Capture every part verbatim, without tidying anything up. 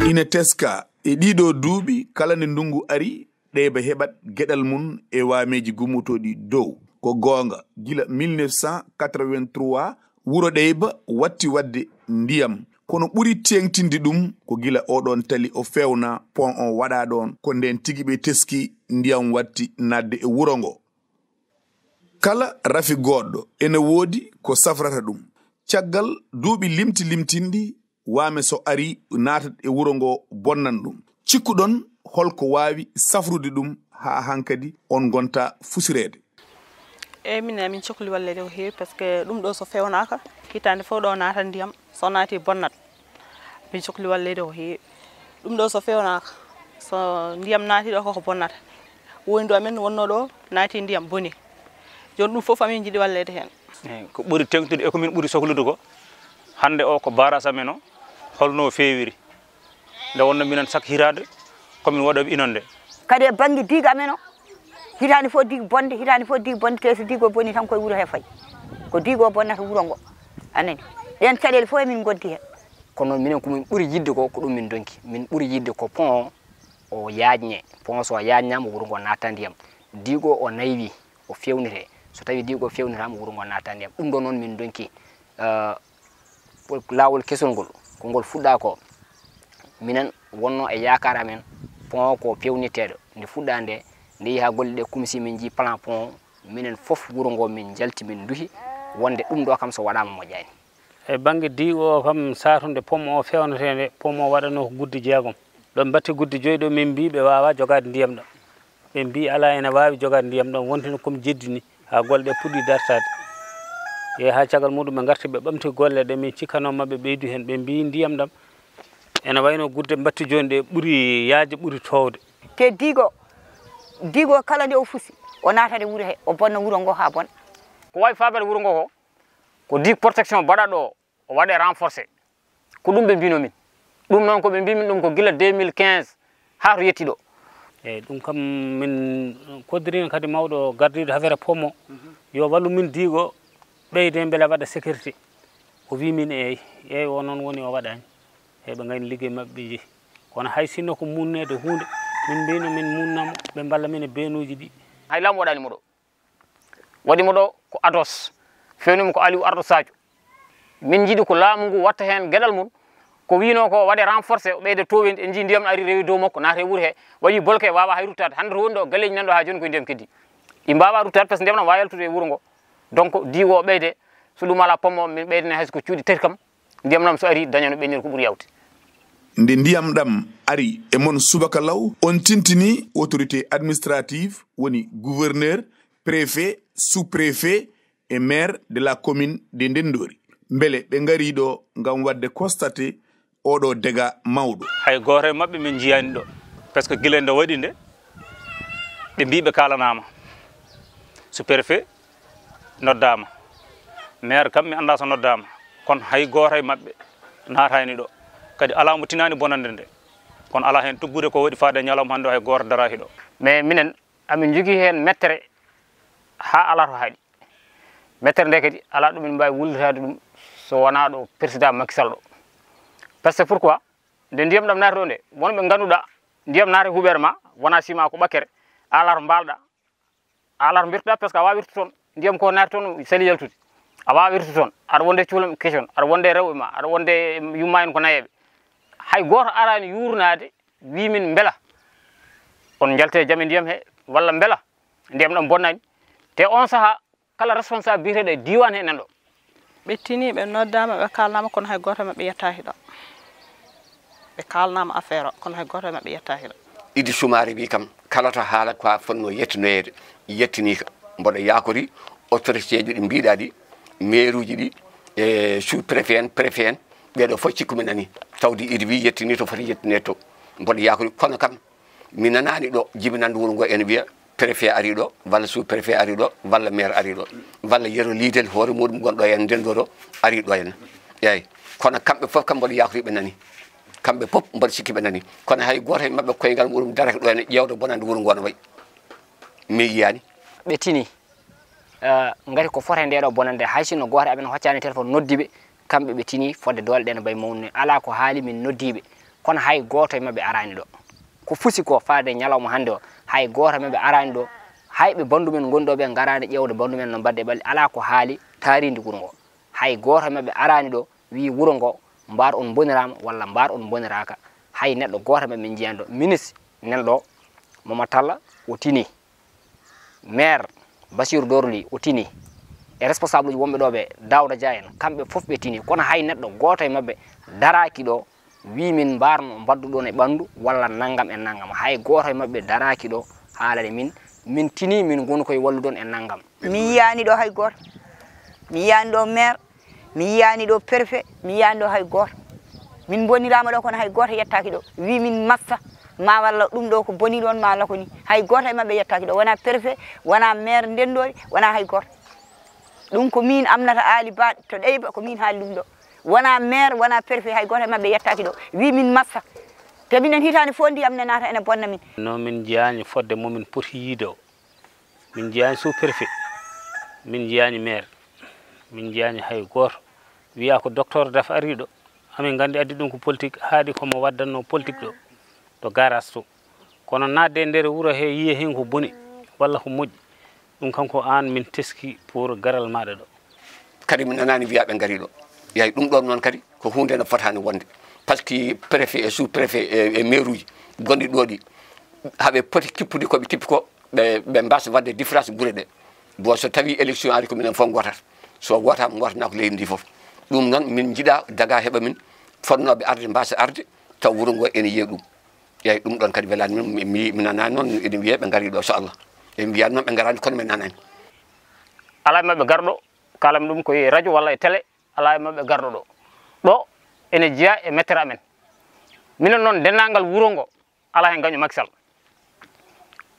Ina teska e ɗiɗo duuɓi, kala nde ndunngu ari, Ɗeyba heɓat geɗal mum e waameeji gummotooɗi dow. Ko goonga, gila mille neuf cent quatre-vingt-trois, wuro Ɗeyba watti waɗde ndiyam. Kono ɓuri teeŋtinde ɗum ko gila oɗoon tali o feewna, pont o waɗaa ɗoon, ko ndeen tigi ɓe teski ndiyam watti naatde e wuro ngo. Kala rafi goɗɗo ene woodi ko safrata ɗum. Caggal duuɓi limti limtinɗi, waame so ari naatat e wuro ngo bonnan ɗum. Cikkuɗon holko waawi safrude ɗum haa hankadi on ngonta fusireede? Eeyi, minen emin cokli walleede ko heewi, parce que ɗum ɗo so fewnaaka, hitaande fof ɗo naatan ndiyam, so naati bonnat. Min cokli walleede ko heewi. Ɗum ɗo so fewnaaka, so ndiyam naati ɗo koko bonnata. Wondu amen wonno ɗo naati ndiyam boni. Jooni ɗum fof amin njiɗi walleede heen. Eeyi, ko ɓuri teeŋtude e ko min ɓuri soklude ko hannde o ko barrage amen o holno o feewiri. Nde wonno minen sak hitaande ko min waɗooɓe inonde. Kadi e bannge diiga amen o, hitaande fof diiga bonde, hitaande fof diiga bonde, te so diiga o boni tan koye wuro he fayi. Ko diiga o bonnata wuro ngo. A nani? Ɗeen caɗeele fof emin ngonndi heen. Kono noon minen ko min ɓuri yiɗde ko, ko ɗum min ndonki. Min ɓuri yiɗde ko pont o, o yaajne. Pont so yaajnaama wuro ngo naata ndiyam. Diiga o o naywi, o feewnitee. So tawii diiga o feewnitaama wuro ngo naata ndiyam. Ɗum ɗo noon min ndonki. Eh, laawol kesol ngol, ko ngol fuɗɗaa ko. Minen wonno e yaakaar amen pont ko feewniteeɗo. Nde fuɗɗaa nde, nde yaha golle ɗe kumsi min njii plan pont, minen fof wuro ngo min njalti min nduhi wonde ɗum ɗo kam so waɗaama moƴƴaani. E bannge diiga o kam, saatunde pont o feewneteende, pont o waɗanoo ko gudde jeegom. Ɗo mbatti gudde joyi ɗo, min mbii ɓe waawaa jogaade ndiyam ɗam. Ɓe mbii alaa ene waawi jogaade ndiyam ɗam, wonti no comme jeddi ni, haa golle ɗe puɗɗii dartaade. Yehi haa caggal muɗum ɓe ngarti ɓe ɓamti golle ɗe min cikkanoo maɓɓe ɓeydu heen. Ɓe mbii ndiyam ɗam ene wayno gudde mbatti jooni ɗe ɓuri yaajde, ɓuri toowde. Te diiga o, diiga o kala nde o fusi, o naatata e wuro he, o bonna wuro ngo haa bona. Ko waawi faabaade wuro ngo ko, ko digue protection baɗaɗo o, o waɗe renforcé. Ko ɗum ɓe mbino min. Ɗum noon ko ɓe mbi min ɗum ko gila deux mille quinze haa to yetti ɗo. Eeyi, ɗum kam min koddirino kadi mawɗo gardiiɗo affaire pont o, yo wallu min diiga o, ɓeyde mbele waɗa sécurité. O wi min eeyi, eeyi o noon woni o waɗaani. Eeyi, ɓe ngayni liggey maɓɓe ɓe njehi. Kono hay sinno ko munneede huunde, min mbino min munnamo, ɓe mballa min e beenuuji ɗi. Hay laamu waɗaani mo ɗo. Waɗi mo ɗo ko Atos, feewni mo ko Aliou Arɗo Sadio. Min njiɗi ko laamu ngu watta heen geɗal mum, ko wiino ko waɗe renforcé, o ɓeyde towinde, en njii ndiyam no ari rewi dow makko, naata e wuro he, waɗi bolke, waawa hay ruttaade. Hannde to woni ɗo, galleeji nan ɗo haa jooni ko ndiyam keddi. Ɗi mbaawa ruttaade, parce que ndiyam ɗam waawa yaltude e wuro ngo. Donc, diiga o ɓeyde, so ɗum alaa pont o, min ɓeydane hay so ko cuuɗi tati kam, ndiyam ɗam so ari daña no ɓennir ko ɓuri yawde. Nde ndiyam ɗam ari e mon subaka law, on tintini autorité administrative, woni gouverneur, préfet, sous-préfet et maire de la commune de Ndenndori. Mbele ɓe ngarii ɗo ngam waɗde constaté oɗo dégât mawɗo. Hay gooto e maɓɓe min njiyaani ɗo, parce que gila nde waɗi nde, ɓe mbii ɓe kaalanaama. Sous-préfet noddaama. Maire kam mi anndaa so noddaama. Kono hay gooto e maɓɓe naataani ɗo. Kadi alaa mo tinaani bonannde nde. Kono alaa heen tuggude ko waɗi faade e ñalawma hannde o, hay gooto daraaki ɗo. Mais minen, amin njogii heen mettere haa alaa to haaɗi. Mettere nde kadi alaa ɗo min mbaawi wullitaade ɗum so wonaa ɗo président Macky Sall ɗo. Parce que pourquoi? Nde ndiyam ɗam naata ɗo nde, won ɓe ngannduɗaa ndiyam naata e huɓeere ma, wonaa sima ko ɓakkere, a alaa to mbaalɗaa, a alaa to mbirtoɗaa, parce que a waawaa wirtude toon. Ndiyam ko naati toon, sali yaltude. A waawaa wirtude toon. Aɗa wonde cuulam kecon, aɗa wonde rewɓe ma, aɗa wonde yumma en ko nayeeɓe. Hay gooto araani yuurnaade, wii min mbela on njaltee jam e ndiyam he, walla mbela ndiyam ɗam bonnaani. Te on sahaa, kala responsable biyeteeɗo e diiwaan he nan ɗo. Ɓe tini, ɓe noddaama, ɓe kaalnaama, kono hay gooto e maɓɓe yettaaki ɗo. Ɓe kaalnaama affaire o, kono hay gooto e maɓɓe yettaaki ɗo. Idi Soumaré wi kam, kala to haala ko a fotnoo yettinoyeede, yettiniika. Mboɗo yaakori autorité ji ɗi mbiɗa ɗi, maire uji ɗi, e sous-préfet en, préfet en, ɓeeɗo fof cikku mi nani. Tawde idi wi yettini to foti yettinede to. Mboɗo yaakori, kono kam, mi nanaani ɗo jibinannde wuro ngo ene wiya préfet ari ɗo, walla sous-préfet ari ɗo, walla maire ari ɗo, walla Yero Lidel hoore muɗum gonɗo en Ndenndori ari ɗo en. Eeyi, kono kamɓe fof kam mboɗo yaakori ɓe nani. Kamɓe fof mboɗo sikki ɓe nani. Kono hay gooto e maɓɓe koyngal muɗum darake ɗo ene ƴeewda bonannde wuro ngo no wayi. Mi yiyaani. Ɓe tini, eh, ngati ko fota e nde ɗo bonannde, hay sinno gooto e amen hoccaani téléphone noddi ɓe, kamɓe ɓe tini fodde doole ɗe no mbayi mawnude. Alaa ko haali min noddii ɓe. Kono hay gooto e maɓɓe araani ɗo. Ko fusi ko faade ñalawma hannde o, hay gooto e maɓɓe araani ɗo. Hay ɓe banndu men ngonɗo ɓe ngaraani ƴeewde banndu men no mbaɗde ɓalli, alaa ko haali taarindi wuro ngo. Hay gooto e maɓɓe araani ɗo, wii wuro ngo, mbaar on mboniraama walla mbaar on mboniraaka. Hay neɗɗo gooto e maɓɓe min njiyaani ɗo. Ministre nan ɗo, Momar Talla, o tini. Maire Bassirou Doro Ly, o tini. E responsable uji wonɓe ɗo ɓe, Daouda Dia en, kamɓe fof ɓe tini. Kono hay neɗɗo gooto e maɓɓe daraaki ɗo, wii min mbaar no mbaddu ɗon e ɓanndu walla nanngam e nanngam. Hay gooto e maɓɓe daraaki ɗo haalani min, min tini, min ngoni koye wallude on e nanngam. Mi yiyaani ɗo hay gooto. Mi yiyaani ɗo maire, mi yiyaani ɗo préfet, mi yiyaani ɗo hay gooto. Min mboniraama ɗo, kono hay gooto yettaaki ɗo. Wii min massa, ma walla ɗum ɗo ko boni ɗon, ma walla ko ni. Hay gooto e maɓɓe yettaaki ɗo. Wonaa préfet, wonaa maire Ndenndori, wonaa hay gooto. Ɗum ko min Aminata Aali Ba to Ɗeyba, ko min haali ɗum ɗo. Wonaa maire, wonaa préfet, hay gooto e maɓɓe yettaaki ɗo. Wii min massa. Te minen hitaande fof ndiyam ne naata ene bonna min. No min njiyaani fodde mo min poti yiide o. Min njiyaani sous-préfet. Min njiyaani maire. Min njiyaani hay gooto. Wiyaa ko docteur Daf arii ɗo. Amin nganndi addi ɗum ko politique, haaɗi ko mo waddanno politique ɗo, to garage to. Kono naatde e nder wuro he, yiye heen ko boni walla ko moƴƴi, ɗum kanko aan min teski pour garal maaɗa ɗo. Kadi mi nanaani wiyaa ɓe ngarii ɗo. Yaay ɗum ɗoon noon kadi ko huunde nde fotaani wonde. Par ce que préfet e sous-préfet e, e maire uji gonɗi ɗo ɗi, haɓe poti kippude ko ɓe kippi ko, ɓe, ɓe mbaasa waɗde différence gure ɗe. Bon, so tawi élection ari ko minen fof ngootata. So wootaama, ngootana ko leydi ndi fof. Ɗum noon min njiɗa daga heɓa min fotnooɓe arde mbaasa arde taw wuro ngo ene yiya ɗum. Eeyi, ɗum ɗoon kadi welaani min, mi, mi, mi nanaani noon eɗen wiyee ɓe ngarii ɗo, so Allah. Eɗen mbiyaa noon ɓe ngaraani, kono min nanaani. Alaa e maɓɓe garɗo, kaalam ɗum ko e radio walla e télé, alaa e maɓɓe garɗo ɗo. Ɗo ene jeyaa e mettere amen. Minen noon, denndaangal wuro ngo, alaa heen gaño Macky Sall.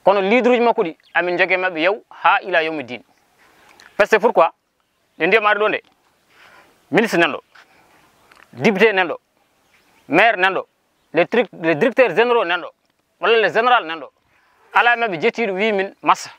Kono leaderuuji makko ɗi, amin njogii maɓɓe yaw haa ila yawmi din. Parce que pourquoi? Nde ndiyam ari ɗo nde, ministre nan ɗo, député nan ɗo, maire nan ɗo, les tri-, les directeurs généraux nan ɗo, walla les général nan ɗo. Alaa e maɓɓe jettiiɗo wii min massa.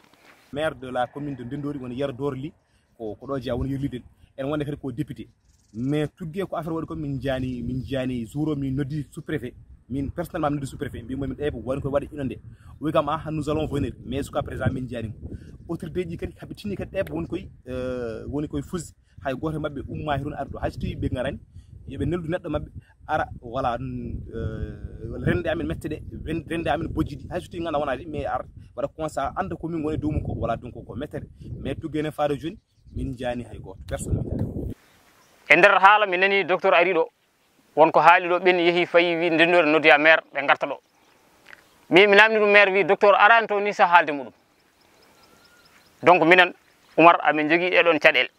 Maire de la commune de Ndenndori woni Yero Doro Ly, ko, ko ɗo jeyaa woni Yero Ly den. En wonde kadi ko député. Mais tuggee ko affaire waɗi ko min njiyaani, min njiyaani jour o min noddi sous-préfet. Min personnellement min noddi sous-préfet. Mbii mo min Ɗeyba woni ko waɗi inonde. O wii kam, "Ah, nous allons venir." Mais jusqu'à présent min njiyaani mo. Autorité ji kadi haɓe tinni kadi Ɗeyba woni koye, euh, woni koye fusi. Hay gooto e maɓɓe ummaaki toon ari ɗo. Hay so tawii ɓe ngaraani, yo ɓe neldu neɗɗo maɓɓe ara, voilà, mm, euh, rende amen mette ɗe, ren-, rende amen bojji ɗi. Hay so tawii ngannda wonaa ɗi, mais ar waɗa constat, annda ko min ngoni dow mum ko, voilà, donc ko mette ɗe. Mais tuggee ne faade jooni, min njiyaani hay gooto, personne min njiyaani. E nder haala mi nanii docteur ari ɗo, won ko haali ɗo, ɓen yehi fayi wi Ndenndori noddoya maire, ɓe ngarta ɗo. Mi, mi naamni ɗum maire wi docteur araani to ni sa haalde muɗum. Donc minen Umar amin njogii ɗee ɗoon caɗeele.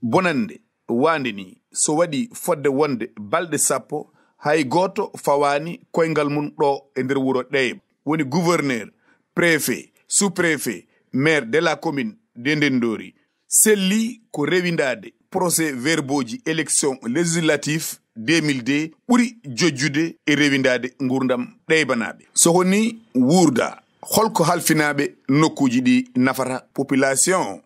Bonannde waande ni, so waɗi fodde wonde balɗe sappo, hay gooto fawaani koyngal mum ɗo e nder wuro Ɗeyba. Woni gouverneur, préfet, sous-préfet, maire de la commune de Ndenndori. Selli ko rewindaade procès-verbauji élection législative deux mille deux ɓuri jojjude e rewindaade nguurndam Ɗeybanaaɓe. So ko nii wuurda, holko halfinaaɓe nokkuuji ɗi nafata population?